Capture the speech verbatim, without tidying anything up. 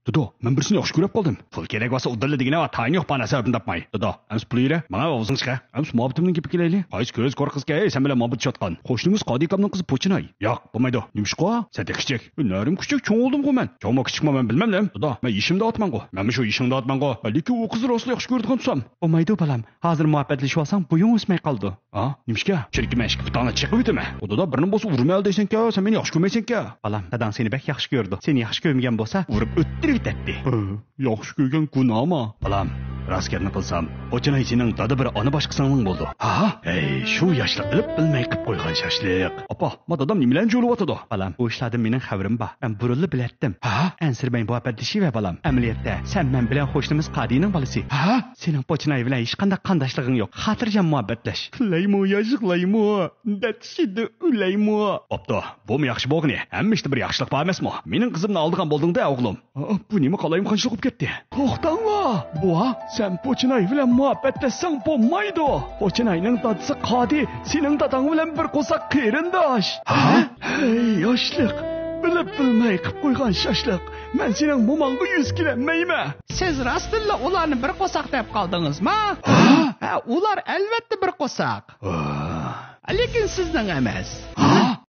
دادا، مەن بىرسىنى ياخشى كۆرۈپ قالدىم. پۇل كېرەك بولسا ئۇدۇللا دېگىنە ۋە تايىنى يوق بار نەرسە ئۆرۈپ تاپماي. دادا، ئەمسە پۇل يېرە، ماڭا ئاۋزىڭ چىقە. ئەمسە مۇھەببىتىمنىڭ گېپىگە كېلەيلى. قايسى كۆز قورقىسىكەن، ئەي، سەن بىلەن مۇھەببەت چاتقان. قوشنىمىز قادى ئاكامنىڭ قىزى پوچىناي. ياق، بولمايدۇ. نېمىشقا؟ سەن تېخى كىچىك. نەرىم كۈچۈك، چوڭ بولدۇمغۇ مەن. چوڭمۇ كىچىكمۇ مەن بىلمەملەم. دادا، مەن يېشىمدا ئاتمانغۇ. مەنمۇ شۇ يېشىڭدا ئاتمانغۇ. لېكىن ئۇ قىزنى راستلا ياخشى كۆرىدىغان تۇرسام. بولمايدۇ بالام. ھازىر مۇھەببەتلىشىۋالساڭ بويۇڭ ئۆسمەي قالىدۇ. ھا؟ نېمىشقا؟ چۈنكى مەن ئىككى پۇتۇڭنى چېقىۋېتىمەن. ئۇ دادا، بىرنى بولسا ئۇرىمەن دېسەڭكە، سەن مېنى ياخشى كۆرمەيسەنكە. بالام، داداڭ سېنى بەك ياخشى كۆرىدۇ. سېنى ياخشى كۆرمىگەن بولسا، ئۇرۇپ ئۆلتۈرۈۋېتەتتى. ھە، ياخشى كۆرگەن گۇناھما؟ بالام، راست گەپنى قىلسام، پوچىناي سېنىڭ دادا بىر ئانا باشقا سىڭلىڭ بولىدۇ. ھا؟ ھەي، شۇ ياشلىق بىلىپ بىلمەي قىپ قويغان شاشلىق. ئاپا، ما دادام نېمىلەرنى جۇۋۇلۇۋاتىدۇ؟ بالام، بۇ ئىشلاردىن مېنىڭ خەۋىرىم بار. مەن بۇرۇنلا بىلەتتىم. ھا؟ ئەنسىرىمەي مۇھەببەتلىشىۋەر، بالام. ئەمەلىيەتتە، سەن مەن بىلەن قوشنىمىز قادىنىڭ بالىسى. ھا؟ سېنىڭ پوچىناي بىلەن ھېچقانداق قانداشلىقىڭ يوق. خاتىرجەم مۇھەببەتلەش. تىلەيمۇ، ياجىقلايمۇ، دەتشىدە ئۆلەيمۇ. بوپتۇ، بۇمۇ ياخشى بولغىنى. ھەممە ئىشتا بىر ياخشىلىق بار ئەمەسمۇ؟ مېنىڭ قىزىمنى ئالىدىغان بولدۇڭ-دە، ئوغلۇم. ئا، بۇ نېمە قالايمىقانچىلىق بولۇپ كەتتى؟ توختاڭلار! بوۋا، سەن پوچىناي بىلەن مۇھەببەتلەشسەڭ بولمايدۇ. پوچىناينىڭ دادىسى قادى سېنىڭ داداڭ بىلەن بىر قورساق قېرىنداش. ھە؟ ھەي، ياشلىق! بىلىپ بىلمەي قىپ قويغان شاشلىق. مەن سېنىڭ موماڭغا يۈز كېلەلمەيمەن. سىز راستتىنلا ئۇلارنى بىر قورساق دەپ قالدىڭىزما؟ ھە؟ ھە، ئۇلار ئەلۋەتتە بىر قورساق. ھە. لېكىن سىزنىڭ ئەمەس. ھە؟